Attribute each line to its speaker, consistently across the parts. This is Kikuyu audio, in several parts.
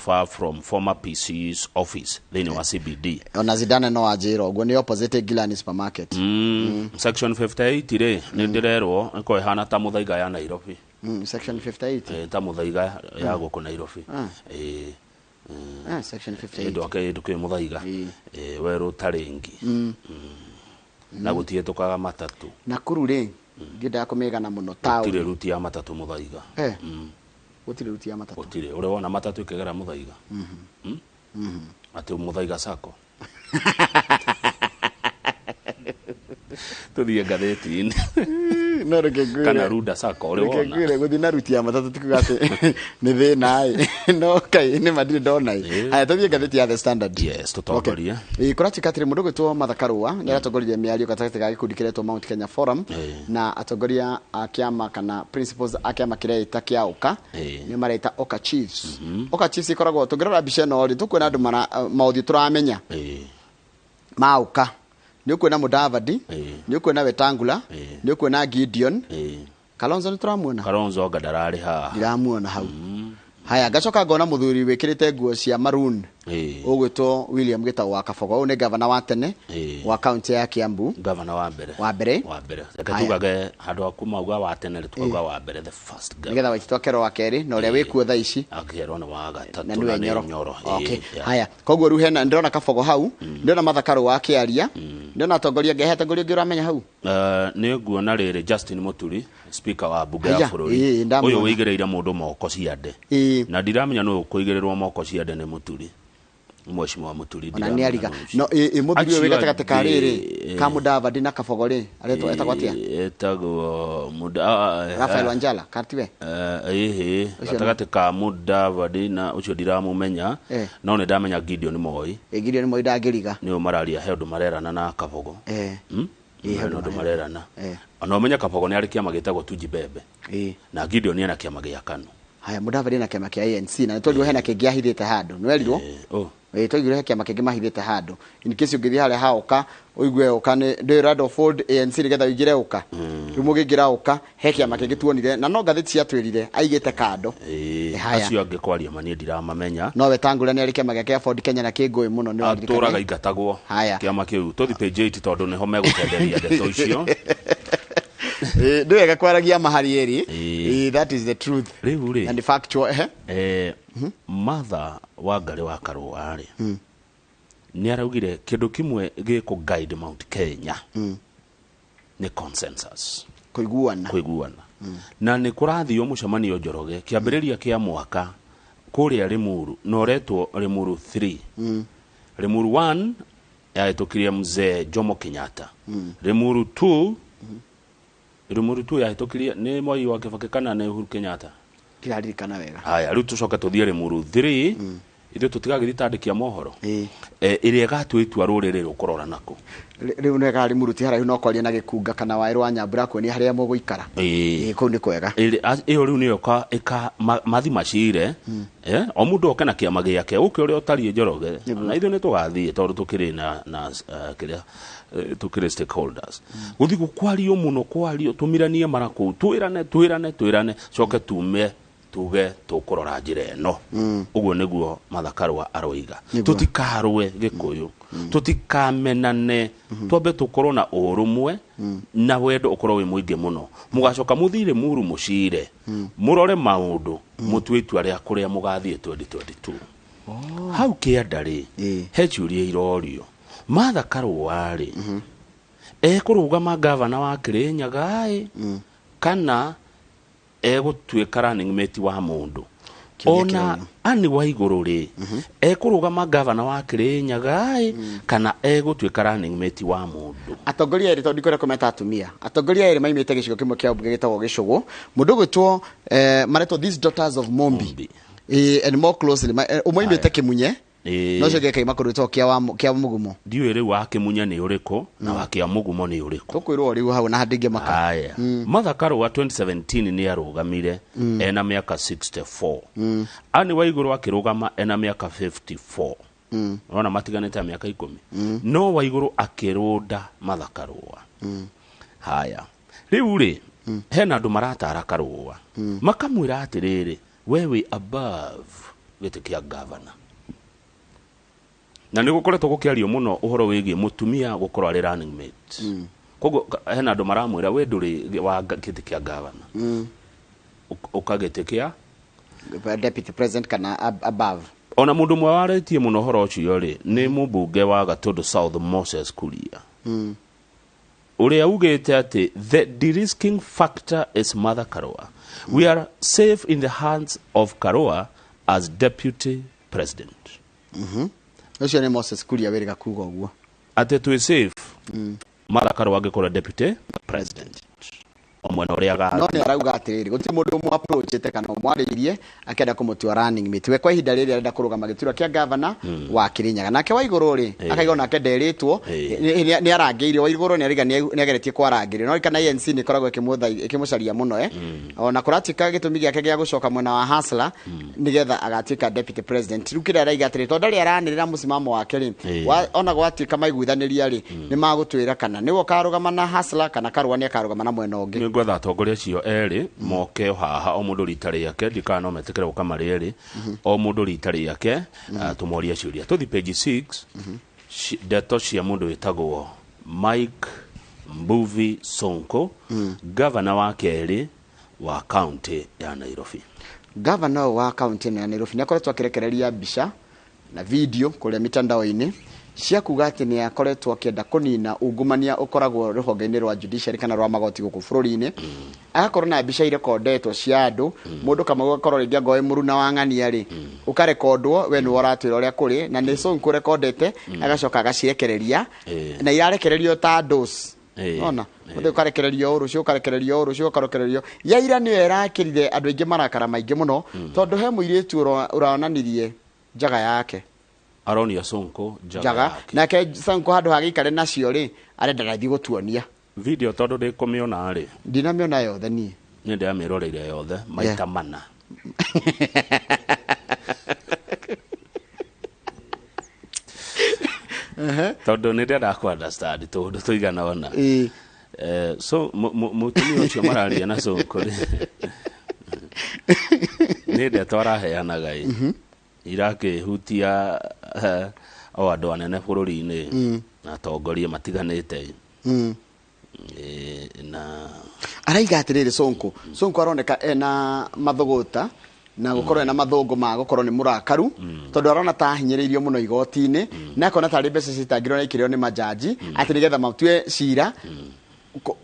Speaker 1: far from former PC's office thĩinĩ wa CBD.
Speaker 2: Ona Zidane no anjĩra ũguo, nĩ opposite Gilani Supermarket.
Speaker 1: Section 58 rĩ, nĩ ndĩrerwo ĩkorwo ĩhana ta Mũthaiga ya Nairobi.
Speaker 2: Section 58.
Speaker 1: Ta Mũthaiga ya gũkũ Nairobi.
Speaker 2: Ah, section 58.
Speaker 1: Ndå ake ndå kä Mũthaiga. Werũ tarĩngi na gũtihetũkaga matatũ.
Speaker 2: Nakuru rĩ, ndiendaga kũmĩgana mũno
Speaker 1: Gũtirĩ
Speaker 2: taũni.
Speaker 1: Ruti ya matatũ Mũthaiga.
Speaker 2: Gũtirĩ ruti ya matatũ.
Speaker 1: Gũtirĩ. Ũrĩ wona matatũ ĩkĩgera Mũthaiga? Atĩ Mũthaiga Sacco. Tũthiĩ ngathĩti-inĩ.
Speaker 2: No reke ngwĩre.
Speaker 1: Kana Runda Sacco, ũrĩ
Speaker 2: Reke
Speaker 1: wona?
Speaker 2: ngwĩre, gũthiĩ na ruti ya matatũ ti kuga atĩ nĩ thĩna ĩ, no kai nĩ ma ndirĩ ndona ĩ. Haya, tũthiĩ ngathĩti ya The Standard.
Speaker 1: Yes, tũtongorie.
Speaker 2: Okay. Ĩ, kũratuĩka atĩrĩ, mũndũ ũgwĩtwo Martha Karũa nĩ aratongoririe mĩario gatagatĩ ga gĩkundi kĩretwo Mount Kenya Forum na atongoria a kĩama kana principals a kĩama kĩreĩta kĩa Oka, nĩ mareita Oka Chiefs. Oka Chiefs ĩkoragwo, tũngĩrora mbica ĩno rĩ, tũkuona andũ mara maũthiũ tũramenya ma Oka. Nĩ ũkuona Mudavadi, nĩ ũkuona Wetangula, nĩ ũkuona Gideon. Kalonzo nĩ tũramuona?
Speaker 1: Kalonzo anga ndararĩ haha.
Speaker 2: Ndiramuona hau. Haya, ngacoka ngona mũthuri wĩkĩrĩte nguo cia maroon ũgwĩtwo William Gĩtaũ wa Kabogo. Ũyũ nĩ gavana wa tene wa kaunti ya Kiambu.
Speaker 1: Gavana wa mbere.
Speaker 2: Wa mbere.
Speaker 1: Wa mbere. Reke
Speaker 2: Haya.
Speaker 1: tugage handũ ha kumauga wa tene rĩ, tukauga wa mbere, the first governor.
Speaker 2: Nĩgetha Waititũ akerwo wa kerĩ na ũrĩa wĩkuo thaa ici
Speaker 1: akerwo nĩ wa gatatũ
Speaker 2: na nĩwe
Speaker 1: na nĩ
Speaker 2: Nyoro.
Speaker 1: Nyoro.
Speaker 2: Okay. Haya, koguo rĩu hena, ndĩrona Kabogo hau, ndĩrona Martha Karũa akĩaria, ndĩrona atongoria angĩ, he atongoria ũngĩ ũramenya hau?
Speaker 1: Nĩ nguona rĩrĩ Justin Muturi, speaker wa mbunge ya
Speaker 2: Haya,
Speaker 1: bũrũri,
Speaker 2: ndamuona.
Speaker 1: ũyũ wĩigĩrĩire mũndũ moko ciande. Na ndiramenya nũ ũkũigĩrĩrwo moko ciande nĩ Muturi, Mheshimiwa Muturi.
Speaker 2: Ona nĩ
Speaker 1: Ndiramenya
Speaker 2: ariga.
Speaker 1: nũ ũcio.
Speaker 2: No ĩ mũthuri ũyũ wĩ
Speaker 1: Acio
Speaker 2: gatagatĩ ka
Speaker 1: angĩ,
Speaker 2: rĩrĩ ka Mudavadi na Kabogo rĩ, aretwo, etagwo atĩa?
Speaker 1: Etagwo
Speaker 2: Rafael Wanjala katiwe.
Speaker 1: Ĩhĩ.
Speaker 2: Ũcio.
Speaker 1: Gatagatĩ ka Mudavadi na ũcio ndiramũmenya. No nĩ ndamenya Gideon Moi.
Speaker 2: Ĩ, Gideon Moi ndangĩriga.
Speaker 1: Nĩo mararia, he ũndũ marerana na Kabogo.
Speaker 2: Ĩ, he
Speaker 1: He
Speaker 2: ũndũ
Speaker 1: ũndũ marerana. Ona ũmenye Kabogo nĩ arĩ kĩama gĩtagwo Tujibebe na Gideon ena kĩama gĩa KANU.
Speaker 2: Haya, Mudavadi na kĩama kĩa ANC, na nĩtwaigua hena kĩngĩ ahithĩte handũ, nĩwerirwo?
Speaker 1: Oh.
Speaker 2: Ĩ, twaiguire he kĩama kĩngĩ mahithĩte handũ. In case ũngĩthiĩ harĩa ha Ũka, ũigue Ũka nĩ ndũĩ ũrenda fold ANC nĩgetha ũingĩre Ũka. Rĩu mũngĩingĩra Ũka, he kĩama kĩngĩ tuonire na no ngathĩti ciatwĩrire aigĩte kando. Haya.
Speaker 1: Acio angĩ kwaria ma niĩ ndiramamenya.
Speaker 2: No Wetangula nĩ arĩ kĩama gĩake gĩa Ford Kenya na kĩngũĩ mũno, nĩ
Speaker 1: atũraga
Speaker 2: ũraririkana?
Speaker 1: ingatagwo.
Speaker 2: Haya.
Speaker 1: Kĩama kĩu tũthi page 8 tondũ nĩho megũtenderia ndeto icio.
Speaker 2: Ĩ, nĩ wega kwaragia mahari ĩrĩ. Ĩ, that is the truth.
Speaker 1: Rĩu rĩ,
Speaker 2: And factual, ehe.
Speaker 1: Martha Wangari wa Karũa rĩ, nĩ araugire kĩndũ kĩmwe gĩkũ guide Mount Kenya nĩ consensus.
Speaker 2: Kũiguana.
Speaker 1: Kũiguana. Na nĩ kũrathio mũcemanio Njoroge kĩambĩrĩria kĩa mwaka kũrĩa Limuru, na ũretwo Limuru 3. Limuru 1 yahĩtũkirie mzee Jomo Kenyatta. Limuru 2, Limuru 2 yahĩtũkirie nĩ Mwai wa Kibaki kana nĩ Uhuru Kenyatta?
Speaker 2: Ndiraririkana wega.
Speaker 1: Haya, rĩu tũcoke tũthiĩ Limuru 3, ithuĩ tũtigagĩthiĩ tandĩkia mohoro. Ĩrĩa ĩgatua itua rũrĩrĩ rũkũrora nako.
Speaker 2: Rĩu nĩ wega Limuru ti haraihu, no kwaria na gĩkunga kana waĩ rwa Nyambura kuonia harĩa mũgũikara. Ĩ, kũu nĩ kwega.
Speaker 1: Ĩyo rĩu nĩyo ĩka mathi macire, o mũndũ oke na kĩama gĩake, ũke ũrĩa ũtariĩ Njoroge, na ithuĩ nĩ tũgathiĩ tondũ tũkĩrĩ na kĩrĩa, tũkĩrĩ stakeholders. Gũthiĩ gũkwario mũno, kwario tũmiranie mara kũu, twĩrane twĩrane twĩrane, coke tume tuge tũkũrora njĩra ĩno. Ũguo nĩguo Martha Karũa aroiga. Tũtikarũe Gĩkũyũ, tũtikamenane, twambe tũkorwo na ũrũmwe na wendo ũkorwo wĩ mũingĩ mũno. Mũgacoka mũthiĩ Limuru mũcire, mũrore maũndũ, mũtue itua rĩa kũrĩa mũgathiĩ 2022. Hau kĩanda rĩ, he ciũria irorio. Martha Karũa rĩ, ekũrũgama gavana wa Kĩrĩnyaga ĩ, kana egũtuĩka running mate wa mũndũ?
Speaker 2: Kĩũria
Speaker 1: Ona
Speaker 2: kĩrorio.
Speaker 1: Anne Waigũrũ rĩ, ekũrũgama gavana wa Kĩrĩnyaga ĩ, kana egũtuĩka running mate wa mũndũ?
Speaker 2: Atongoria erĩ, tondũ ndikwenda kũmeta atumia, atongoria erĩ maimĩte gĩcigo kĩmwe kĩa mbunge gĩtagwo Gĩcũgũ, mũndũ ũgwĩtwo maretwo these daughters of Mombi.
Speaker 1: Mombi.
Speaker 2: And more closely ũmwe aimĩte Kĩmunye, no ũcio ũngĩ akaima kũndũ gwĩtagwo kĩa Mũgumo.
Speaker 1: Ndiũĩ rĩu wa Kĩmunye nĩ ũrĩkũ na wa kĩa Mũgumo nĩ ũrĩkũ.
Speaker 2: Tũkwĩrwo rĩu hau na handingĩmaka.
Speaker 1: Haya, Martha Karũa 2017 nĩ arũgamire ena mĩaka 64. Anne Waigũrũ akĩrũgama ena mĩaka 54. Ũrona matiganĩte mĩaka 10. No Waigũrũ akĩrũnda Martha Karũa. Haya, rĩu rĩ, hena andũ maratara Karũa makamwĩra atĩrĩrĩ, we wĩ above Gĩtĩ kĩa gavana na nĩ gũkoretwo gũkĩario mũno ũhoro wĩgiĩ mũtumia gũkorwo arĩ running mate. Koguo hena andũ maramwĩra, we ndũrĩ wa gĩtĩ kĩa gavana, ũka gĩtĩ kĩa
Speaker 2: deputy president kana above.
Speaker 1: Ona mũndũ ũmwe warĩtie mũno ũhoro ũcio rĩ, nĩ mũmbunge wa Gatundu South, Moses Kuria, ũrĩa ugĩte atĩ the de-risking factor is Martha Karua. We are safe in the hands of Karua as deputy president.
Speaker 2: Ũcio nĩ Moses Kuria wĩrĩga kuga ũguo.
Speaker 1: Atĩ twĩ safe Martha Karua angĩkorwo deputy president o mwena ũrĩa
Speaker 2: No nĩ arauga atĩrĩrĩ, gũtirĩ mũndũ ũmwe approachĩte kana ũmwarĩirie akĩenda kũmũtua running mate. We kwa ihinda rĩrĩ arenda kũrũgama gĩturwa kĩa gavana wa Kirinyaga. Nake Waigũrũ rĩ, akaiga onake nderĩtwo, nĩ arangĩirio. Waigũrũ nĩ araiga nĩ ageretie kwarangĩrio, no kana ANC nĩ ĩkoragwo ĩkĩmũcaria mũno, ona kũratuĩka gĩtũmi gĩake gĩa gũcoka mwena wa Hustler nĩgetha agatuĩka deputy president. Rĩu kĩrĩa araiga atĩrĩ, tondũ ndarĩ aranĩrĩra mũsimamo wake rĩ, ona gwatuĩka maiguithanĩria rĩ, nĩ magũtwĩra kana nĩwe ũkarũgama na Hustler kana Karũa nĩ akarũgama na mwena ũngĩ.
Speaker 1: Nĩ ngwetha atongoria acio erĩ moke o haha, o mũndũ rita rĩake. Ndikana no metĩkĩre gũka marĩ erĩ, o mũndũ rita rĩake, tũmorie ciũria. Tũthi page 6, ndeto cia mũndũ wĩtagwo Mike Mbuvi Sonko, gavana wa kerĩ wa kaunti ya Nairobi.
Speaker 2: Gavana ũyũ wa kaunti ĩno ya Nairobi nĩ akoretwo akĩrekereria mbica na video kũrĩa mitandao-inĩ cia kuga atĩ nĩ akoretwo akĩenda kũnina ungumania ũkoragwo rũhonge-inĩ rwa judiciary kana rwa magoti gũkũ bũrũri-inĩ. Agakorwo na mbica irekondetwo cia andũ, mũndũ kamwe ũgakorwo rĩngĩ angorwo wĩ mũruna wa ng'ania rĩ, ũkarekondwo we nĩwe ũratwĩra ũrĩa kũrĩ, na nĩ Sonko ũrekondete, agacoka agacirekereria, na irarekererio ta dose. Ona ũthĩ ũkarekererio ũũ, rũciũ ũkarekererio ũũ, rũciũ ũkarekererio. Ya ira nĩyo ĩrakĩrire andũ aingĩ marakara maingĩ mũno, tondũ he mũirĩtu ũronanirie njaga yake.
Speaker 1: Aronia Sonko njaga
Speaker 2: njaga
Speaker 1: yake.
Speaker 2: Nake Sonko handũ ha gĩikare nacio rĩ, arenda nathiĩ gũtuonia.
Speaker 1: Video tondũ ndĩkũmĩona rĩ.
Speaker 2: Ndinamĩona yothe niĩ.
Speaker 1: Nĩ ndĩramĩroreire yothe maita mana. Tondũ nĩ ndĩrenda kũ understand tũũndũ tũigana ũna. So mũtumia ũcio mararia na Sonko rĩ, nĩ ndeto araheanaga ĩ irakĩhutia o andũ anene bũrũri-inĩ na atongoria matiganĩte ĩ. Na
Speaker 2: Araiga atĩrĩrĩ, Sonko aroneka ena mathũgũta na gũkorwo ena mathũngũ ma gũkorwo nĩ mũrakaru, tondũ arona ta ahinyĩrĩirio mũno igoti-inĩ, na akona tarĩ mbeca citangirwo na ikĩrĩo nĩ majaji atĩ nĩgetha matue cira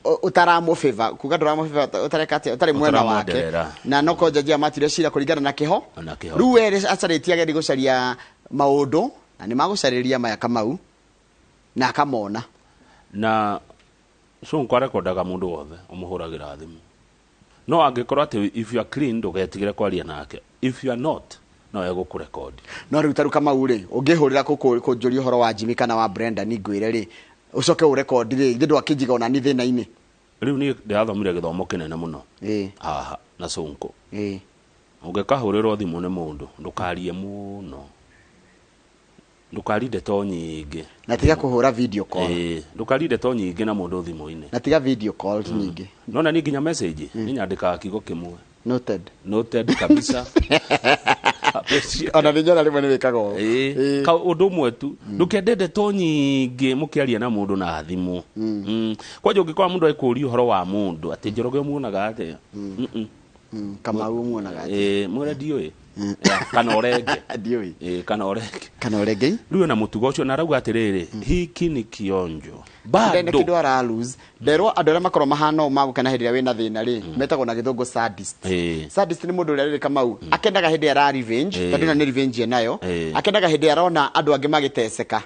Speaker 2: ũtaramũ kuga ndũramũ ũtareka atĩa, ũtarĩ mwena wake.
Speaker 1: Ũtaramwenderera.
Speaker 2: Na no ko jaji amatire cira kũringana na kĩho.
Speaker 1: Na kĩho.
Speaker 2: Rĩu we acarĩtie agerie gũcaria maũndũ, na nĩ magũcarĩria maya Kamau na akamona.
Speaker 1: Na Sonko arekondaga mũndũ wothe ũmũhũragĩra thimũ, no angĩkorwo atĩ if you are clean, ndũgetigĩre kwaria nake. If you are not, no egũkũrekondi.
Speaker 2: No rĩu taru Kamau rĩ, ũngĩhũrĩra kũnjũria ũhoro wa Jimmy kana wa Brenda, ni ngwĩre rĩ, ũcoke ũrekondi rĩ, ithe ndwakĩnjiga ona ni thĩna-inĩ.
Speaker 1: Rĩu niĩ ndĩrathomire gĩthomo kĩnene mũno haha na Sonko. Ũngĩkahũrĩrwo thimũ nĩ mũndũ, ndũkarie mũno, ndũkarie ndeto nyingĩ.
Speaker 2: Na tiga kũhũra video call.
Speaker 1: Ndũkarie ndeto nyingĩ na mũndũ thimũ-inĩ.
Speaker 2: Na tiga video calls nyingĩ.
Speaker 1: Nona niĩ nginya message nĩ nyandĩkaga kiugo kĩmwe.
Speaker 2: Noted.
Speaker 1: Noted kabisa.
Speaker 2: Ona nĩ nyona rĩmwe nĩ wĩkaga ũũ.
Speaker 1: Ka ũndũ ũmwe tu, ndũkende ndeto nyingĩ mũkĩaria na mũndũ na thimũ. Kwanja ũngĩkorwo mũndũ ekũũria ũhoro wa mũndũ atĩ Njoroge muonaga atĩa? Mm-mm.
Speaker 2: Kamau muonaga atĩa?
Speaker 1: Mwĩre ndiũĩ. Ya, kana ũrenge.
Speaker 2: Ndiũĩ.
Speaker 1: Kana ũrenge.
Speaker 2: Kana ũrenge.
Speaker 1: Rĩu ena mũtugo ũcio, na arauga atĩrĩrĩ, hiki ni kionjo.
Speaker 2: Ndene
Speaker 1: Bado.
Speaker 2: kĩndũ ara lose. Nderwo andũ arĩa makorwo mahana ũũ magũkena hĩndĩ ĩrĩa wĩna thĩna rĩ, metagwo na gĩthũngũ sadist. Sadist nĩ mũndũ ũrĩa rĩrĩ Kamau akenaga hĩndĩ ĩrĩa ara revenge, tondũ ĩno nĩ revenge enayo. Akenaga hĩndĩ ĩrĩa arona andũ angĩ magĩteceka.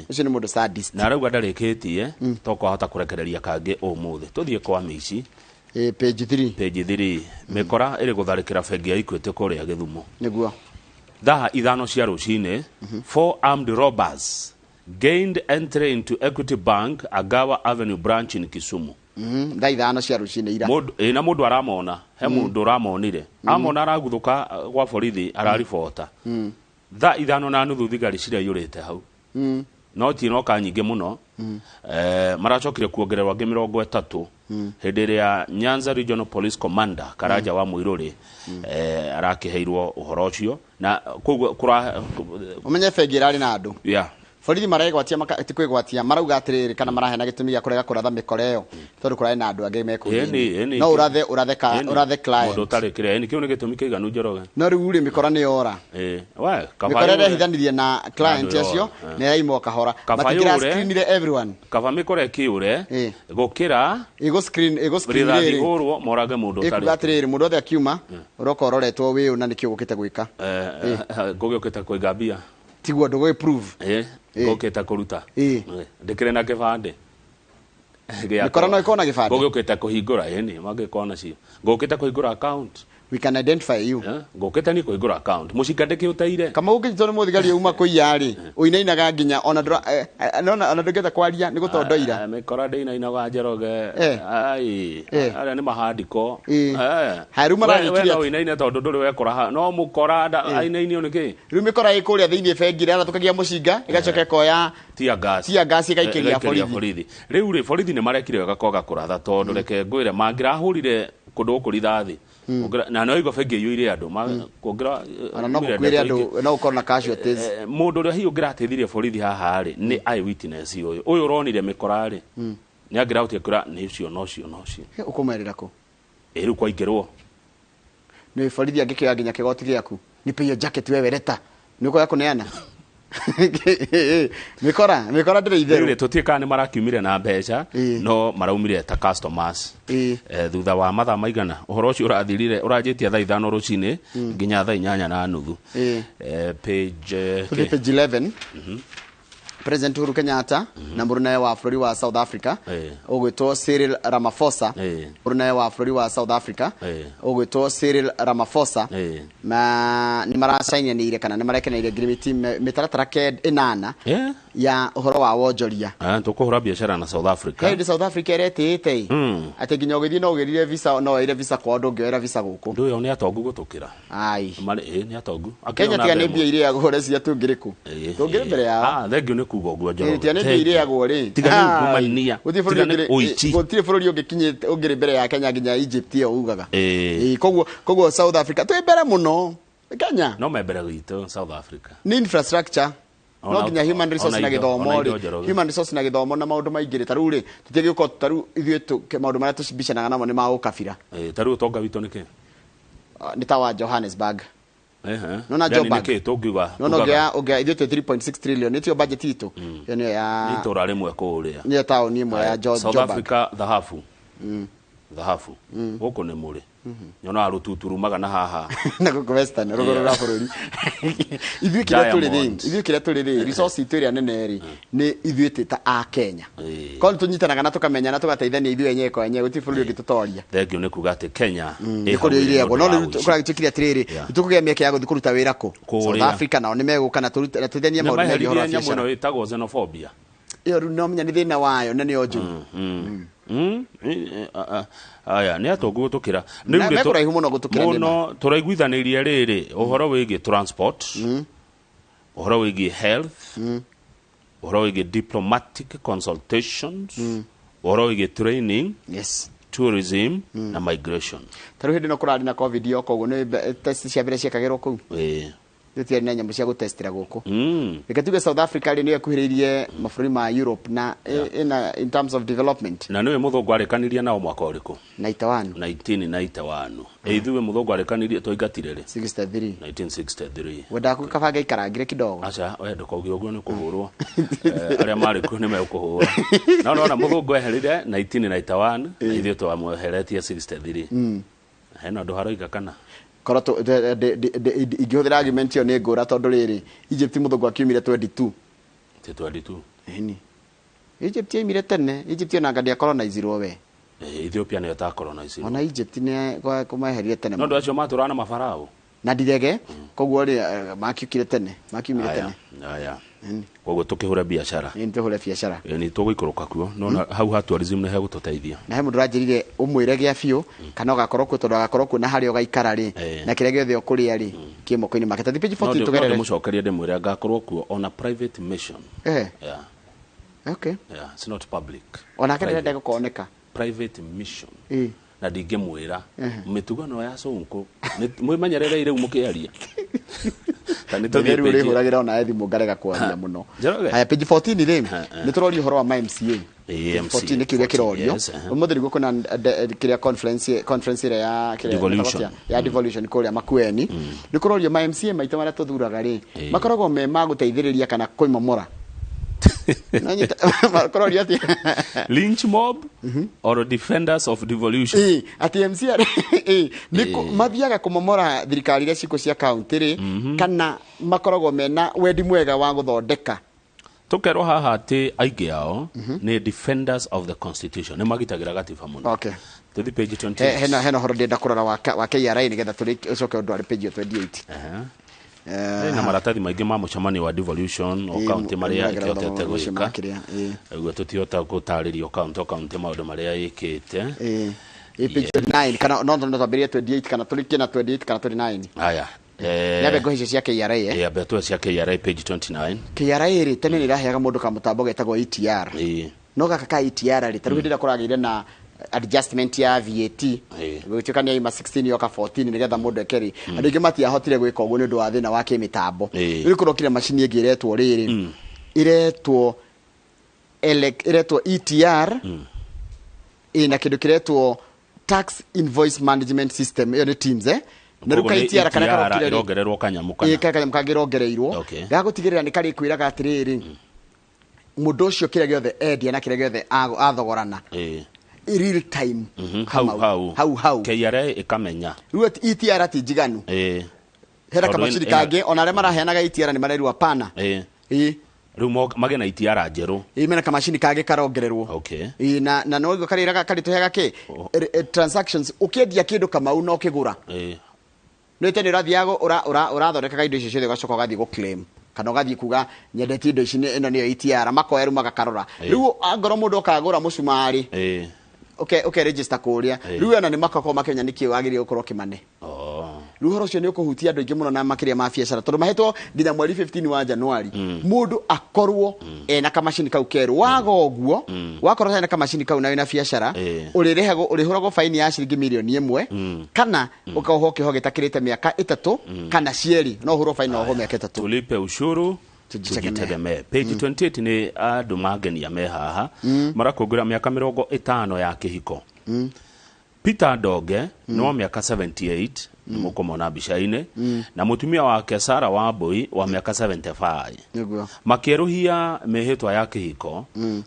Speaker 2: Ũcio nĩ mũndũ sadist.
Speaker 1: Na arauga ndarĩkĩtie, to kwahota kũrekereria kangĩ ũmũthĩ. Tũthiĩ kwa Mĩici.
Speaker 2: Page 3.
Speaker 1: Page 3. Mĩkora ĩrĩ gũtharĩkĩra bengi ya Equity kũrĩa Gĩthumo.
Speaker 2: Nĩguo.
Speaker 1: Thaa 5 cia rũcinĩ, 4 armed robbers gained entry into Equity Bank Agawa Avenue branch in Kisumu.
Speaker 2: Thaa 5 cia rũcinĩ ira.
Speaker 1: Mũndũ, na mũndũ aramona, he mũndũ ũramonire. Amona araguthũka gwa borithi, araribota. Thaa 5:30 thigari ciraiyũrĩte hau. No tinoka nyingĩ mũno. Maracokire kuongererwo angĩ 30 hĩndĩ ĩrĩa Nyanza Regional Police Commander Karanja wa Mũirũrĩ arakĩheirwo ũhoro ũcio na koguo kũra
Speaker 2: Ũmenye bengi ĩrarĩ na andũ.
Speaker 1: Yeah.
Speaker 2: Borithi maregwatia ti kwĩgwatia, marauga atĩrĩrĩ kana maraheana gĩtũmi gĩa kũrega kũratha mĩkora ĩyo tondũ kũrarĩ na andũ angĩ me kũu
Speaker 1: Ĩni,
Speaker 2: thĩinĩ.
Speaker 1: ĩni.
Speaker 2: No ũrathe ũrathe ka
Speaker 1: Ĩni.
Speaker 2: ũrathe
Speaker 1: Mũndũ
Speaker 2: client.
Speaker 1: ũtarĩ kĩrĩa, ĩni, kĩu nĩ gĩtũmi kĩiganu, Njoroge.
Speaker 2: No rĩu rĩ, mĩkora nĩ yora.
Speaker 1: We kaba
Speaker 2: Mĩkora
Speaker 1: yũre.
Speaker 2: ĩrehithanirie na client
Speaker 1: Andũ
Speaker 2: acio
Speaker 1: yora, eh.
Speaker 2: na ĩraimwo kahora.
Speaker 1: Kaba
Speaker 2: Matingĩra
Speaker 1: yũre.
Speaker 2: screenire everyone.
Speaker 1: Kaba mĩkora ĩkĩũre
Speaker 2: Ĩ.
Speaker 1: gũkĩra
Speaker 2: Ĩgũ screen ĩgũ screen
Speaker 1: rithathi
Speaker 2: rĩrĩ.
Speaker 1: hũrwo morage mũndũ
Speaker 2: Ĩkuga
Speaker 1: ũtarĩ.
Speaker 2: atĩrĩrĩ, mũndũ othe akiuma ũroka ũroretwo wĩ ũ na nĩkĩ ũgũkĩte gwĩka.
Speaker 1: Ngũgĩũkĩte kũiga mbia.
Speaker 2: Tiguo ndũgũgĩ prove.
Speaker 1: Ngũkĩte kũruta. Ndĩkĩrĩ na kĩbandĩ.
Speaker 2: Mĩkora no ĩkorwo na kĩbandĩ?
Speaker 1: Ngũgĩũkĩte kũhingũra, ĩni, mangĩkorwo nacio. Ngũkĩte kũhingũra account.
Speaker 2: We can identify you.
Speaker 1: Ngũkĩte niĩ kũhingũra account. Mũcinga ndĩkĩũteire.
Speaker 2: Kama ũngĩnyitwo nĩ mũthigari uma kũiya rĩ, ũinainaga nginya ona ndũra ona ndũngĩhota kwaria nĩ gũtondoira.
Speaker 1: Mĩkora ndĩinainaga, Njoroge. Ai, arĩa nĩ mahandiko.
Speaker 2: Haya, rĩu
Speaker 1: We
Speaker 2: maranyitire
Speaker 1: no ũinaine tondũ ndũrĩ wekora ha. No mũkora ainainio nĩ kĩ?
Speaker 2: Rĩu mĩkora ĩ kũrĩa thĩinĩ bengi ĩrathũkagia mũcinga, ĩgacoka ĩkoya
Speaker 1: tear gas.
Speaker 2: Tear gas ĩgaikĩria
Speaker 1: Ĩgaikĩria
Speaker 2: borithi.
Speaker 1: Borithi. Rĩu rĩ, borithi nĩ marekire wega kwaga kũratha tondũ reke ngwĩre mangĩrahũrire kũndũ gũkũ rithathi. Na no igua bengi ĩiyũire andũ kũngĩra
Speaker 2: Ona no
Speaker 1: umire
Speaker 2: gũkuĩre
Speaker 1: ndeto
Speaker 2: andũ,
Speaker 1: ingĩ.
Speaker 2: no gũkorwo na casualties.
Speaker 1: Mũndũ ũrĩa hihi ũngĩrateithirie borithi haha rĩ nĩ eyewitness ũyũ. Ũyũ ũronire mĩkora rĩ, nĩ angĩrahotire kwĩra nĩ ũcio na ũcio na ũcio.
Speaker 2: He, ũkũmerĩra kũ?
Speaker 1: Ĩ rĩu kwaingĩrwo.
Speaker 2: Nĩ borithi angĩkĩoya nginya kĩgoti gĩaku. Nipe hiyo jacket wewe leta. Nĩ ũkoya kũneana? Mĩkora, mĩkora ndĩrĩ itherũ.
Speaker 1: Rĩu rĩ, tũtiĩ kana nĩ marakiumire na mbeca, no maraumire ta customers. Thutha wa mathaa maigana ũhoro ũcio ũrathirire, ũranjĩtie thaa 5 rũcinĩ nginya thaa 8:30. Page
Speaker 2: Tũthiĩ page 11. President Uhuru Kenyatta na mũrũnawe wa bũrũri wa South Africa ũgwĩtwo Cyril Ramaphosa. Mũrũnawe wa bũrũri wa South Africa ũgwĩtwo Cyril Ramaphosa na nĩ maracainanĩire kana nĩ marekeneire ngirimiti mĩtaratara 8 ya ũhoro wa wonjoria.
Speaker 1: Tũkũhũra biacara na South Africa.
Speaker 2: Hĩndĩ South Africa ĩretĩĩte ĩ atĩ nginya ũgĩthiĩ no ũgĩrire visa, no woire visa kwao, ndũngĩoera visa gũkũ.
Speaker 1: Ndũ ũyũ nĩ atongu gũtũkĩra.
Speaker 2: Ai.
Speaker 1: Marĩ, nĩ atongu. Akĩrĩ
Speaker 2: Kenya
Speaker 1: ona
Speaker 2: tiga nĩ
Speaker 1: mbere
Speaker 2: mbia irĩagwo ũrecia tũngĩrĩ kũ? Tũngĩrĩ mbere yao.
Speaker 1: Thengiũ nĩ kuga ũguo, Njoroge.
Speaker 2: Tiga nĩ mbia
Speaker 1: Thengiũ.
Speaker 2: irĩagwo rĩ.
Speaker 1: Tiga nĩ
Speaker 2: Ai.
Speaker 1: ungumania.
Speaker 2: Gũtirĩ bũrũri
Speaker 1: Tiga nĩ
Speaker 2: ũngĩrĩ-
Speaker 1: ũici.
Speaker 2: gũtirĩ bũrũri ũngĩkinyĩte ũngĩrĩ mbere ya Kenya nginya Egypt ĩyo ugaga. Koguo South Africa twĩ mbere mũno. Kenya.
Speaker 1: No me mbere gwitũ South Africa.
Speaker 2: Nĩ infrastructure. No nginya human resource na gĩthomo
Speaker 1: Ona indo
Speaker 2: rĩ.
Speaker 1: Njoroge.
Speaker 2: Human resource na gĩthomo na maũndũ maingĩ rĩ. Ta rĩu rĩ, tũtiagĩũka ta rĩu ithuĩ maũndũ marĩa tũcibicanaga namo nĩ ma ũkabira.
Speaker 1: Ta rĩu ũtonga witũ nĩ kĩ?
Speaker 2: Nĩ ta wa Johannesburg. No na
Speaker 1: Yani
Speaker 2: Joburg.
Speaker 1: nĩ kĩ tũngiuga?
Speaker 2: No no
Speaker 1: Tugaga.
Speaker 2: ũngĩoya ithuĩ twĩ 3.6 trillion, nĩ tiyo budget itũ. Ĩyo nĩyo ya
Speaker 1: Nĩ itũra rĩmwe kũrĩa.
Speaker 2: Nĩyo taũni ĩmwe ya
Speaker 1: South
Speaker 2: Joburg.
Speaker 1: Africa thahabu. Thahabu. Gũkũ nĩ mũrĩ. Nyonaga rũtutu rumaga na haha.
Speaker 2: Na gũkũ Western, rũgũrũ rwa bũrũri. Ithuĩ kĩrĩa tũrĩ rĩ,
Speaker 1: Diamond.
Speaker 2: ithuĩ kĩrĩa tũrĩ rĩ, resource itũ ĩrĩa nene rĩ, nĩ ithuĩ twĩ ta a Kenya. Korwo nĩ tũnyitanaga na tũkamenyana tũgateithania ithuĩ enyewe kwa enyewe, gũtirĩ bũrũri ũngĩtũtoria.
Speaker 1: Thengiũ nĩ kuga atĩ Kenya
Speaker 2: Nĩ
Speaker 1: ĩ
Speaker 2: kũrĩa
Speaker 1: hau
Speaker 2: irĩagwo. No
Speaker 1: nĩ ũndũ
Speaker 2: rĩu
Speaker 1: wa ũici.
Speaker 2: kũragĩtuĩkire atĩrĩrĩ, nĩtũkũgĩa mĩeke ya gũthiĩ kũruta wĩra kũ?
Speaker 1: Kũrĩa.
Speaker 2: South Africa nao nĩ megũka na tũrute, na tũteithanie
Speaker 1: Nĩ
Speaker 2: maũndũ megiĩ ũhoro wa
Speaker 1: maheririe nyamũ
Speaker 2: biacara.
Speaker 1: ĩno ĩtagwo xenophobia.
Speaker 2: Ĩyo rĩu no menya nĩ thĩna wayo na nĩyo njũru.
Speaker 1: Aya nĩ atongu gũtũkĩra.
Speaker 2: Na
Speaker 1: Rĩu rĩ,
Speaker 2: mekũraihu mũno gũtũkĩra nĩ ma.
Speaker 1: Mũno tũraiguithanĩirie rĩrĩ ũhoro wĩgiĩ transport, ũhoro wĩgiĩ health, ũhoro wĩgiĩ diplomatic consultations, ũhoro wĩgiĩ training, tourism na migration.
Speaker 2: Ta rĩu hĩndĩ ĩno kũrarĩ na COVID yo, koguo nĩ test cia mbere ciekagĩrwo kũu. Tũtiarĩ na nyamũ cia gũtestĩra gũkũ. Reke tuge South Africa rĩ nĩyo ĩkuhĩrĩirie mabũrũri ma Europe na ĩna in terms of development.
Speaker 1: Na nĩwe mũthũngũ arĩkanirie nao mwaka ũrĩkũ?
Speaker 2: 91.
Speaker 1: 1991. Ithuĩ mũthũngũ arĩkanirie twaingatire rĩ?
Speaker 2: 63.
Speaker 1: 1963.
Speaker 2: Wendaga kũbanga ikarangire kidogo.
Speaker 1: Aca, we ndũkauge ũguo nĩ kũhũrwo. Arĩa marĩ kuo nĩ mekũhũra. No nona mũthũngũ eherire 1991, na ithuĩ twamweheretie 63. Hena ũndũ haroiga kana?
Speaker 2: Korwo ingĩhũthĩra argument ĩyo nĩ ngũra tondũ rĩrĩ, Egypt mũthũngũ akiumire 22.
Speaker 1: Ti 22.
Speaker 2: Ĩni. Egypt yaumire tene, Egypt ona anga ndĩacolonizirwo we.
Speaker 1: Ethiopia nĩyo ĩtacolonizirwo.
Speaker 2: Ona Egypt nĩ kũmeheria tene
Speaker 1: No andũ acio matũraga na mabarao.
Speaker 2: Na ndirege koguo rĩ makiukire tene, makiumire tene.
Speaker 1: Aya, koguo tukihura biacara.
Speaker 2: Nĩ tũhũre biacara.
Speaker 1: Nĩ tũgũikũrũka kuo no na hau ha tourism nĩ hegũtũteithia.
Speaker 2: Na he mũndũ ũranjĩrire ũmwĩre gĩa biũ kana ũgakorwo kuo, tondũ agakorwo kuo na harĩa ũgaikara rĩ, na kĩrĩa gĩothe ũkũrĩa rĩ, kĩ moko-inĩ make. Tathi page
Speaker 1: No
Speaker 2: 14
Speaker 1: no
Speaker 2: tũgerere.
Speaker 1: Ndĩmũcokerie ndĩmwĩre ngakorwo kuo on a private mission. Yeah.
Speaker 2: Okay.
Speaker 1: Yeah, it's not public.
Speaker 2: Onake
Speaker 1: Private.
Speaker 2: ndĩrenda gũkoneka.
Speaker 1: Private mission. Na ndingĩmwĩra mĩtugo ĩno ya cũnkũ. Mwĩmenyererei rĩu mũkĩaria. Ta nĩ tũthiĩ
Speaker 2: rĩu
Speaker 1: page-
Speaker 2: ũrĩhũragĩra ona thimũ ngarega kwaria mũno.
Speaker 1: Njoroge.
Speaker 2: Haya, page 14 rĩ, nĩ tũroria ũhoro wa ma MCA.
Speaker 1: MCA,
Speaker 2: 14 nĩ kĩũria kĩrorio.
Speaker 1: yes, aha.
Speaker 2: Ũmũthĩ nĩguo kwĩna kĩrĩa conference ĩrĩa ya kĩrĩa
Speaker 1: Devolution.
Speaker 2: ya devolution kũrĩa Makueni. Nĩ kũrorio ma MCA maitũ marĩa tũthuraga rĩ, makoragwo me ma gũteithĩrĩria kana kũimomora. Kũrorio atĩa?
Speaker 1: Lynch mob or defenders of devolution?
Speaker 2: Atĩ MCA nĩ mathiaga kũmomora thirikari iria cikuo cia kaunti rĩ, kana makoragwo mena wendi mwega wa gũthondeka.
Speaker 1: Tũkerwo haha atĩ aingĩ ao nĩ defenders of the constitution, nĩ magitagĩra gatiba mũno.
Speaker 2: Okay.
Speaker 1: Tũthiĩ page 28.
Speaker 2: Hena horo ndĩrenda kũrora wa KRA nĩgetha ũcoke ũndware page ĩyo 28.
Speaker 1: Aha. Na maratathi maingĩ ma mũcemanio wa devolution o kaunti marĩa
Speaker 2: mũragera
Speaker 1: ĩkĩhotete
Speaker 2: gũthoma macio
Speaker 1: gwĩka.
Speaker 2: ma kĩrĩa,
Speaker 1: Ũguo tũtihota gũtarĩria o kaunti o kaunti maũndũ marĩa ĩkĩte.
Speaker 2: Page 29 kana no twambĩrĩrie 28 kana tũrĩkie na 28 kana 29.
Speaker 1: Haya.
Speaker 2: Nyambe ngũhe icio cia KRA.
Speaker 1: Ambe tuwe cia KRA page 29.
Speaker 2: KRA rĩ, tene nĩ ĩraheaga mũndũ kamũtambo getagwo ETR. No gaka ka ETR rĩ, ta rĩu hĩndĩ ĩrĩa kũragĩire na adjustment ya VAT, gũgĩtuĩka nĩ yaima 16 yoka 14 nĩgetha mũndũ eke rĩ, andũ aingĩ matiahotire gwĩka ũguo nĩ ũndũ wa thĩna wa kĩmĩtambo. Rĩu kũrokire macini ĩngĩ ĩretwo rĩrĩ, ĩretwo ĩretwo ETR, ĩna kĩndũ kĩretwo tax invoice management system, ĩyo nĩ Teams. Na rĩu
Speaker 1: Koguo
Speaker 2: ka
Speaker 1: nĩ
Speaker 2: ETR karĩa
Speaker 1: ETR
Speaker 2: karokire rĩ,
Speaker 1: ĩrongererwo kanyamũ kana?
Speaker 2: Ĩ, kanyamũ kangĩ ĩrongereirwo gagũtigĩrĩra nĩ karĩkwĩraga atĩrĩrĩ, mũndũ ũcio kĩrĩa gĩothe endia na kĩrĩa gĩothe athogorana real time.
Speaker 1: Hau
Speaker 2: Kamau.
Speaker 1: hau.
Speaker 2: Hau hau.
Speaker 1: KRA ĩkamenya.
Speaker 2: Rĩu ati ETR ti njiganu. Hena
Speaker 1: Tondũ
Speaker 2: kamacini kangĩ, ona arĩa maraheanaga ETR nĩ marerirwo apana.
Speaker 1: Rĩu magĩe na ETR njerũ.
Speaker 2: Mena kamacini kangĩ karongererwo. Na no karĩraga karĩtũheaga kĩ transactions ũkĩendia kĩndũ, Kamau, na ũkĩgũra. Nĩ tene ũrathiaga ũrathondekaga indo icio ciothe, ũgacoka ũgathiĩ gũ claim kana ũgathiĩ kuga nyendetie indo ici, ĩno nĩyo ETR, makoya rĩu magakarora. Rĩu angorwo mũndũ okagũra mũcumarĩ, ũke register kũrĩa, rĩu ona nĩ makoragwo makĩmenya nĩkĩ wagĩrĩire gũkorwo ũkĩmane. Rĩu ũhoro ũcio nĩ ũkũhutia andũ aingĩ mũno na makĩria ma biacara, tondũ mahetwo nginya mweri 15 wa Januari mũndũ akorwo ena kamacini kau kerũ. Waga ũguo, wakorwo ena kamacini kau na wĩna biacara, ũrĩrĩhagwo, ũrĩhũragwo faini ya ciringi mirioni 1 kana ũkohwo kĩoho gĩtakĩrĩte mĩaka 3 kana cierĩ. No ũhũrwo faini na wohwo mĩaka 3.
Speaker 1: Tulipe ushuru
Speaker 2: tujitegemee.
Speaker 1: Tujitegemee. Page 28 nĩ andũ mangenia me haha marakũngũĩra mĩaka 50 ya kĩhiko. Peter Ndonge nĩ wa mĩaka 78, nĩ mũkũmona mbica-inĩ, na mũtumia wake Sara Wambui wa mĩaka 75, makĩerũhia mĩhĩtwa ya kĩhiko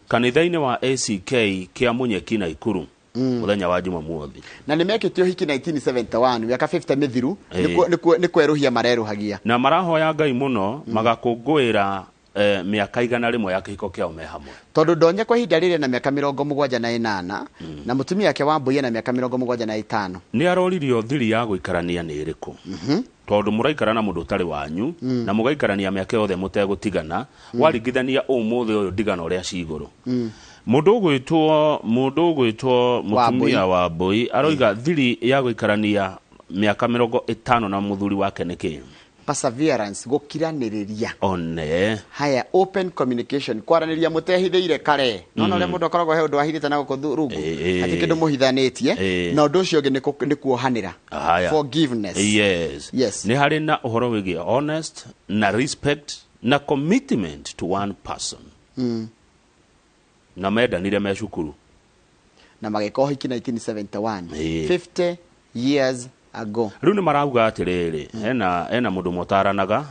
Speaker 1: kanitha-inĩ wa ACK kĩa Munyeki Naikuru mũthenya wa Jumamothi.
Speaker 2: Na nĩ mekĩte ũhiki 1971, mĩaka 50 mĩthiru. Nĩ kwerũhia marerũhagia.
Speaker 1: Na marahoya Ngai mũno magakũngũĩra mĩaka 100 ya kĩhiko kĩao me hamwe.
Speaker 2: Tondũ Ndonye kwa ihinda rĩrĩ na mĩaka 78 na mũtumia wake Wambui na mĩaka 75.
Speaker 1: Nĩ aroririo thiri ya gũikarania nĩ ĩrĩkũ, tondũ mũraikara na mũndũ ũtarĩ wanyu na mũgaikarania mĩaka yothe mũtegũtigana. Waringithania ũmũthĩ ũyũ ndigano ũrĩa ci igũrũ, mũndũ ũgwĩtwo mũtumia wa Mbui aroiga thiri ya gũikarania mĩaka 50 na mũthuri wake nĩ kĩ?
Speaker 2: Perseverance, gũkiranĩrĩria.
Speaker 1: One.
Speaker 2: Haya, open communication, kwaranĩria mũtehithĩire kare nona ũrĩa mũndũ akoragwo he ũndũ ahithĩte na gũkũ rungu, hatirĩ kĩndũ mũhithanĩtie. Na ũndũ ũcio ũngĩ nĩ kuohanĩra.
Speaker 1: Haya.
Speaker 2: Forgiveness.
Speaker 1: Yes.
Speaker 2: Yes.
Speaker 1: Nĩ harĩ na ũhoro wĩgiĩ honest na respect na commitment to one person, na mendanire me cukuru.
Speaker 2: Na magĩka ũhiki 1971, 50 years ago.
Speaker 1: Rĩu nĩ marauga atĩrĩrĩ, hena mũndũ ũmwe ũtaranaga,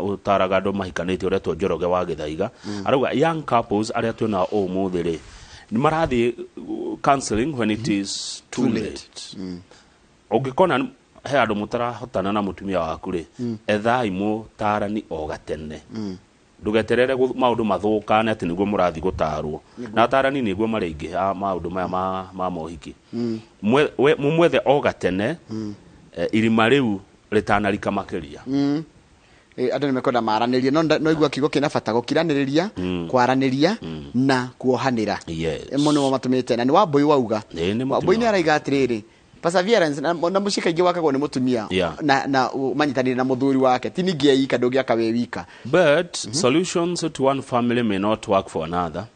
Speaker 1: ũtaraga andũ mahikanĩtie, ũretwo Njoroge wa Gĩthaiga, arauga young couples arĩa twĩnao ũmũthĩ rĩ, nĩ marathiĩ counseling when it is too late. Ũngĩkona he andũ mũtarahotana na mũtumia waku rĩ, ethai mũtarani o gatene. Ndũgeterere maũndũ mathũkane atĩ nĩguo mũrathiĩ gũtarwo na atarani nĩguo marĩ a maũndũ maya ma mohiki. Mũmwethe o gatene, irima rĩu Rĩtanarika makĩria.
Speaker 2: Andũ nĩ mekwenda maranĩrie, no no igua kiugo kĩna bata, gũkiranĩrĩria, kwaranĩria na kuohanĩra. Mo nĩmo matũmĩte na nĩ Wambũi wauga.
Speaker 1: Ĩĩ, nĩ mũtumia.
Speaker 2: Wambũi nĩ araiga atĩrĩrĩ, perseverance na mũciĩ kaingĩ wakagwo nĩ mũtumia na manyitanĩire na mũthuri wake, ti ningĩ eika, ndũngĩaka wĩ wika.
Speaker 1: But solutions to one family may not work for another.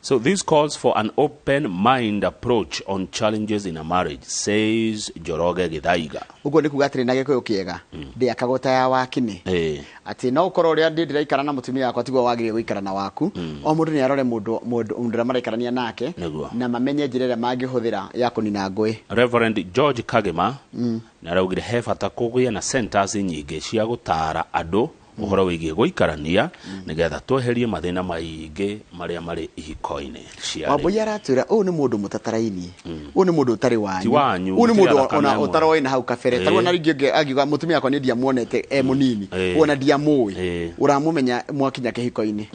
Speaker 1: So this calls for an open mind approach on challenges in a marriage, says Njoroge Githaiga.
Speaker 2: Ũguo nĩ kuga atĩrĩ na Gĩkũyũ kĩega, ndĩakagwo ta ya wakinĩ, atĩ no ũkorwo ũrĩa ndĩ ndĩraikara na mũtumia wakwa tiguo wagĩrĩire gũikara na waku. O mũndũ nĩ arore mũndũ ũrĩa maraikarania nake na mamenye njĩra ĩrĩa mangĩhũthĩra ya kũnina ngũĩ.
Speaker 1: Reverend George Kagema nĩ araugire he bata kũgĩa na centers nyingĩ cia gũtaara andũ ũhoro wĩgiĩ gũikarania, nĩgetha tweherie mathĩna maingĩ marĩa marĩ ihiko-inĩ cia rĩu.
Speaker 2: Wambũi aratwĩra ũyũ nĩ mũndũ mũtatarainie, ũyũ nĩ mũndũ ũtarĩ wanyu,
Speaker 1: Ti wanyu,
Speaker 2: ũyũ nĩ
Speaker 1: mũtirĩ
Speaker 2: mũndũ
Speaker 1: thakame
Speaker 2: ona
Speaker 1: ĩmwe.
Speaker 2: ũtaroĩ na hau kabere. Tarĩu ona rĩngĩ ũngĩ angiuga mũtumia wakwa nĩ ndiamuonete e mũnini, ona ndiamũĩ, ũramũmenya mwakinya kĩhiko-inĩ.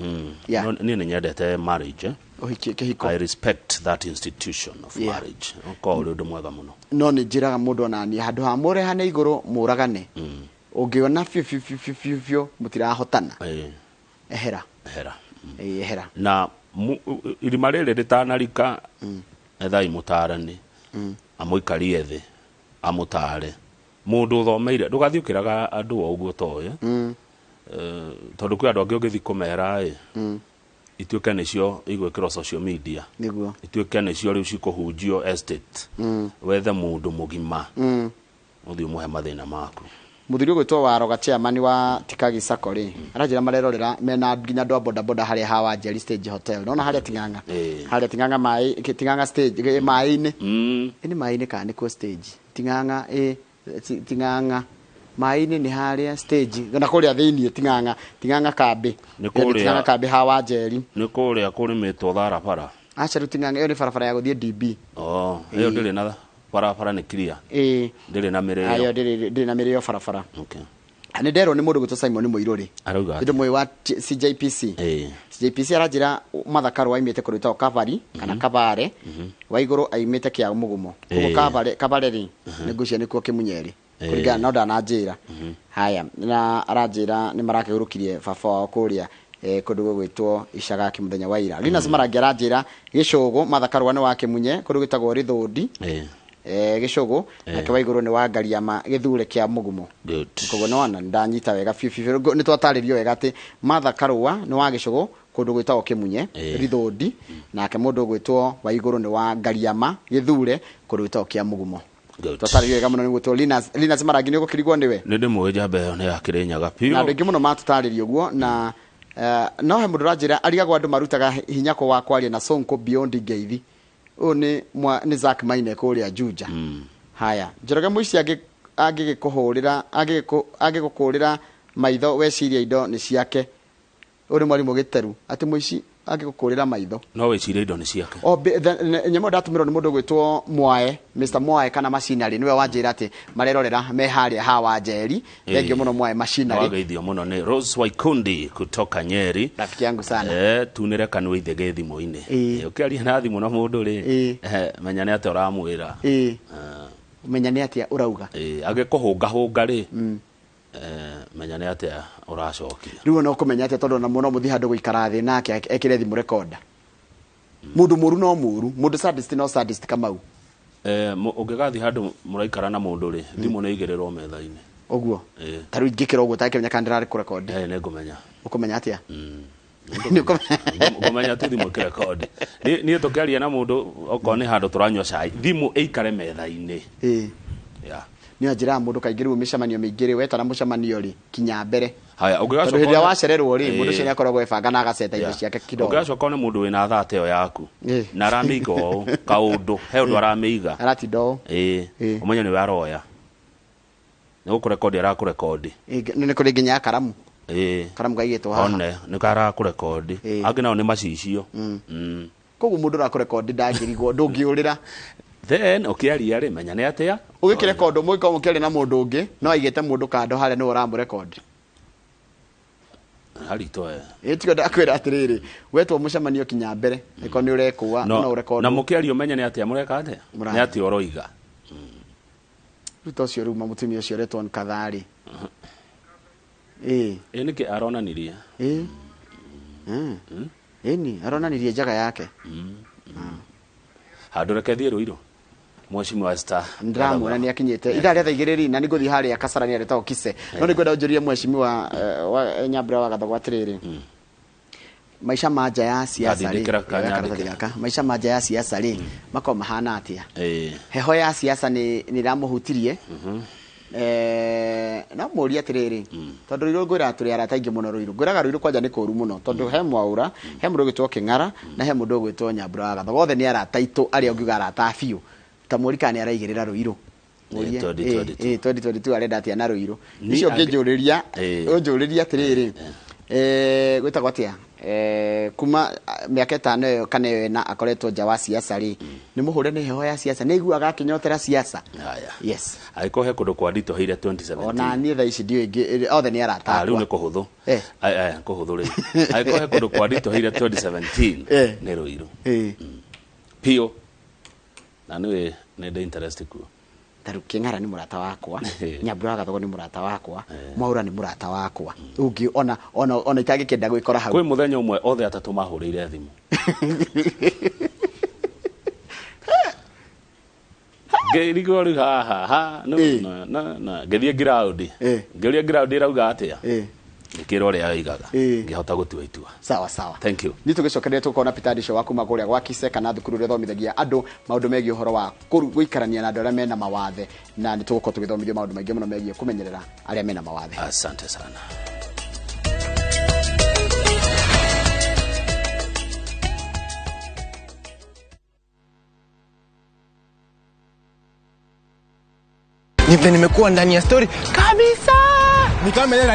Speaker 1: No, niĩ nĩ nyendete marriage, eh?
Speaker 2: Ũhiki, kĩhiko.
Speaker 1: I respect that institution of marriage. Ũkorwo ũrĩ ũndũ mwega mũno.
Speaker 2: No nĩ njĩraga mũndũ onaniĩ, handũ ha mũrehane igũrũ mũragane, ũngĩona biũ biũ biũ biũ biũ biũ mũtirahotana, ehera.
Speaker 1: Ehera.
Speaker 2: Ĩĩ, ehera.
Speaker 1: Na irima rĩrĩ rĩtanarika, ethai mũtarani, amũikarie thĩ, amũtare. Mũndũ ũthomeire, ndũgathiĩ ũkĩraga andũ o ũguo ũtoĩ. Tondũ kwĩ andũ angĩ ũngĩthiĩ kũmera ĩ, ituĩke nĩcio igwĩkĩrwo social media. Ituĩke nĩcio rĩu cikũhunjio estate. Wethe mũndũ mũgima. Ũthiĩ ũmũhe mathĩna maku.
Speaker 2: Mũthuri ũgwĩtwo Waroga, chairman wa Tikagi Sacco rĩ, aranjĩra marerorera mena nginya andũ a bodaboda harĩa ha Wanjeri Stage Hotel. Nona harĩa Ting'ang'a. Harĩa Ting'ang'a maĩ, Ting'ang'a stage, maĩ-inĩ. Ĩ nĩ maĩ-inĩ kana nĩ kuo stage? Ting'ang'a, Ting'ang'a. Maĩ-inĩ nĩ harĩa stage. Na kũrĩa thĩiniĩ Ting'ang'a, Ting'ang'a kambĩ.
Speaker 1: Nĩ kũrĩa
Speaker 2: Ting'ang'a kambĩ ha Wanjeri.
Speaker 1: Nĩ kũrĩa kũrĩmĩtwo tharabara.
Speaker 2: Aca, rĩu Ting'ang'a ĩyo nĩ barabara ya gũthiĩ DB.
Speaker 1: Oh, ĩyo ndĩrĩ na barabara, nĩ clear. Ndĩrĩ na mĩrĩo.
Speaker 2: Ayo ndĩrĩ na mĩrĩo barabara. Nĩ nderwo nĩ mũndũ gwĩtwo Simon Mũirũrĩ.
Speaker 1: Arauga atĩa?
Speaker 2: Ndĩ mũĩ wa CJPC. CJPC aranjĩra Mathakaru aimĩte kũndũ gwĩtagwo Kavari kana Kabare, wa igũrũ aimĩte kĩa Mũgumo. Koguo Kabare rĩ, nĩ ngwĩciria nĩkuo Kĩmunyeri. Kũringana no ndananjĩra. Haya, na aranjĩra nĩ marakĩhurũkirie baba wao kũrĩa kũndũ gũgwĩtwo Icagaki mũthenya wa ira. Linus Marangi aranjĩra Gĩcũgũ, Mathakarũa nĩ wa Kĩmunye, kũndũ gwĩtagwo Rĩthũndi. Gĩcũgũ, nake wa igũrũ nĩ wa Ngariama, Gĩthure kĩa Mũgumo. Koguo nĩ wona ndanyita wega biũ biũ biũ. Nĩ twatarĩrio wega atĩ Martha Karũa nĩ wa Gĩcũgũ, kũndũ gwĩtagwo Kĩmunye, Rĩthũndi, nake mũndũ ũgwĩtwo wa igũrũ nĩ wa Ngariama, Gĩthure, kũndũ gwĩtagwo kĩa Mũgumo. Twatarĩrio wega mũno nĩ gwĩtwo Linus Marangi, nĩ ũgũkĩrigwo nĩwe.
Speaker 1: Nĩ ndĩmũĩ, njamba ĩyo nĩ ya Kĩrĩnyaga biũ.
Speaker 2: Na andũ aingĩ mũno matũtarĩrio ũguo, na no he mũndũ ũranjĩra arigagwo andũ marutaga hinya kũ wa kwaria na Sonko beyond ngeithi. Ũyũ nĩ Zack Maine kũrĩa Juja. Haya, Njoroge Mũici angĩgĩkũhũrĩra, angĩgũkũrĩra maitho weciria indo nĩ ciake. Ũyũ nĩ mwarimũ Gĩteru, atĩ mũici angĩgũkũrĩra maitho.
Speaker 1: No wĩcirie indo nĩ ciake.
Speaker 2: O, nyamũ ndatũmĩrwo nĩ mũndũ ũgwĩtwo Mwae, Mr Mwae kana Machinery, nĩwe wanjĩra atĩ marerorera me harĩa ha Wanjeri. Thengiũ mũno Mwae Machinery.
Speaker 1: Wageithio mũno nĩ Rose Waikundi kutoka Nyeri.
Speaker 2: Rafiki yangu sana.
Speaker 1: Tunĩre kanua ithege thimũ-inĩ. Ũkĩaria na thimũ na mũndũ rĩ, menya nĩ atĩa ũramwĩra.
Speaker 2: Menya nĩ atĩa ũrauga.
Speaker 1: Agĩkũhũngahũnga rĩ, menya nĩ atĩa ũracokia.
Speaker 2: Rĩu ona ũkũmenya atĩa, tondũ ona mũno mũthiĩ handũ gũikara thĩ nake ekĩre thimũ recorder. Mũndũ mũru no mũru, mũndũ sadist no sadist Kamau.
Speaker 1: Ũngĩgathiĩ handũ mũraikara na mũndũ rĩ, thimũ nĩ igĩrĩrwo metha-inĩ.
Speaker 2: Ũguo? Ta rĩu ingĩkĩra ũguo ũtakĩmenya kana ndĩrarĩ kũrekondi.
Speaker 1: Nĩ ngũmenya.
Speaker 2: Ũkũmenya atĩa? Nĩ ũkũmenya.
Speaker 1: Ngũmenya tu thimũ ĩkĩrekondi. Niĩ tũkĩaria na mũndũ okorwo nĩ handũ tũranyua cai, thimũ ĩikare metha-inĩ.
Speaker 2: Nĩ anjĩraga mũndũ kaingĩ rĩu mĩcemanio mĩingĩ rĩ, wetana mũcemanio rĩ, kinya mbere.
Speaker 1: Haya, ũngĩgacoka
Speaker 2: Tondũ hĩndĩ ĩrĩa wacererwo rĩ, mũndũ ũcio nĩakoragwo ebanga na agaceta indo ciake kidogo.
Speaker 1: Ũngĩgacoka one mũndũ wĩna thaa ta ĩyo yaku, na aramĩiga ũũ, kaũndũ, he ũndũ aramĩiga.
Speaker 2: Aratinda ũũ.
Speaker 1: Ũmenye nĩwe aroya. Nĩ gũkũrekondi arakũrekondi.
Speaker 2: Nĩ kũrĩ nginya ya karamu. Karamu kaigĩtwo haha.
Speaker 1: One, nĩ karakũrekondi. Angĩ nao nĩ macicio.
Speaker 2: Koguo mũndũ ũrakũrekondi ndangĩrigwo, ndũngĩũrĩra.
Speaker 1: Then ũkĩaria rĩ, menya nĩ atĩa?
Speaker 2: Ũgĩkĩrekondi, mũgĩkorwo mũkĩaria na mũndũ ũngĩ, no aigĩte mũndũ kando harĩa nĩwe ũramũrekondi.
Speaker 1: Haritũ ĩ.
Speaker 2: Tiga ndakwĩra atĩrĩrĩ, wetwo mũcemanio kinya mbere, angĩkorwo nĩ ũrekũa, no ũrekondi.
Speaker 1: Na mũkĩaria ũmenye nĩ atĩa mũreka atĩa?
Speaker 2: Mũrathi.
Speaker 1: Nĩ atĩa ũroiga?
Speaker 2: Rĩu ta ũcio rĩu mũtumia ũcio ũretwo Nkatha rĩ, ĩĩ.
Speaker 1: Ĩ nĩkĩ aronanirie?
Speaker 2: Ĩĩ, ĩni aronanirie njaga yake.
Speaker 1: Handũ reke thiĩ Rũirũ, Mheshimiwa Esther.
Speaker 2: Ndĩramuona nĩ akinyĩte ithaa rĩa thaa 2 rĩ, na nĩ ngũthiĩ harĩa Kasarani aretagwo Kise, no nĩ ngwenda ũnjũrie mheshimiwa wa Nyambura wa Gathogo atĩrĩrĩ, maica ma nja ya siasa rĩ,
Speaker 1: Ndandĩkĩra
Speaker 2: oya karatathi
Speaker 1: kanyandĩke.
Speaker 2: gaka, maica ma nja ya siasa rĩ, makoragwo mahana atĩa?
Speaker 1: Ĩĩ.
Speaker 2: Heho ya siasa nĩ ĩramũhutirie? No mũrie atĩrĩrĩ, tondũ Rũirũ ngwĩraga tũrĩ arata aingĩ mũno. Rũirũ ngwĩraga, Rũirũ kwanja nĩ kũũru mũno, tondũ he Mwaũra, he mũndũ ũgwĩtwo Kĩng'ara, na he mũndũ ũgwĩtwo Nyambura wa Gathogo, othe nĩ arata aitũ arĩa ũngiuga arata a biũ. Ta mũri kana nĩ araigĩrĩra Rũirũ. Mũrie,
Speaker 1: 2022.
Speaker 2: 2022 arenda atĩa na Rũirũ?
Speaker 1: Ni
Speaker 2: Icio ũngĩnjũrĩria, ũnjũrĩrie atĩrĩrĩ, gwĩtagwo atĩa, kuma mĩaka 5 ĩyo kana ĩyo 4 akoretwo nja wa siasa rĩ, nĩ mũhũre nĩ heho ya siasa? Nĩ aiguaga akĩnyotera siasa?
Speaker 1: Haya.
Speaker 2: Yes.
Speaker 1: Angĩkorwo he kũndũ kwanditũhĩire 2017,
Speaker 2: Ona niĩ thaa ici ndiũĩ othe nĩ arata
Speaker 1: Ah, rĩu
Speaker 2: akwa.
Speaker 1: nĩ kũhũthũ.
Speaker 2: Eh.
Speaker 1: Ai, ai, kũhũthũ rĩu. Angĩkorwo he kũndũ kwanditũhĩire 2017, nĩ Rũirũ piũ, na nĩwe nĩ ndĩ interest kuo.
Speaker 2: Tarĩu Kĩng'ara nĩ mũrata wakwa, Nyambura wa Gathogo nĩ mũrata wakwa, Mwaũra nĩ mũrata wakwa, ũngĩ ona itangĩkĩenda gwĩkora hau.
Speaker 1: Kwĩ mũthenya ũmwe othe atatũ mahũrĩire thimũ, ngĩrigwo rĩu haha ha no, na ngĩthiĩ ground, ngĩũria ground ĩrauga atĩa, ngĩkĩrwo ũrĩa yoigaga, ngĩhota gũtua itua.
Speaker 2: Sawa sawa.
Speaker 1: Thank you.
Speaker 2: Nĩ tũgĩcokereria tũkona Peter Ndisho wa kuma kũrĩa gwa Kise kana thukuru ũrĩa ũthomithagia andũ maũndũ megiĩ ũhoro wa gũikarania na andũ arĩa mena mawathe, na nĩ tũgũkorwo tũgĩthomithio maũndũ maingĩ mũno megiĩ kũmenyerera arĩa mena mawathe.
Speaker 1: Asante sana.
Speaker 3: Ni vile nimekuwa ndani ya story kabisa.
Speaker 4: Ni kama yeye.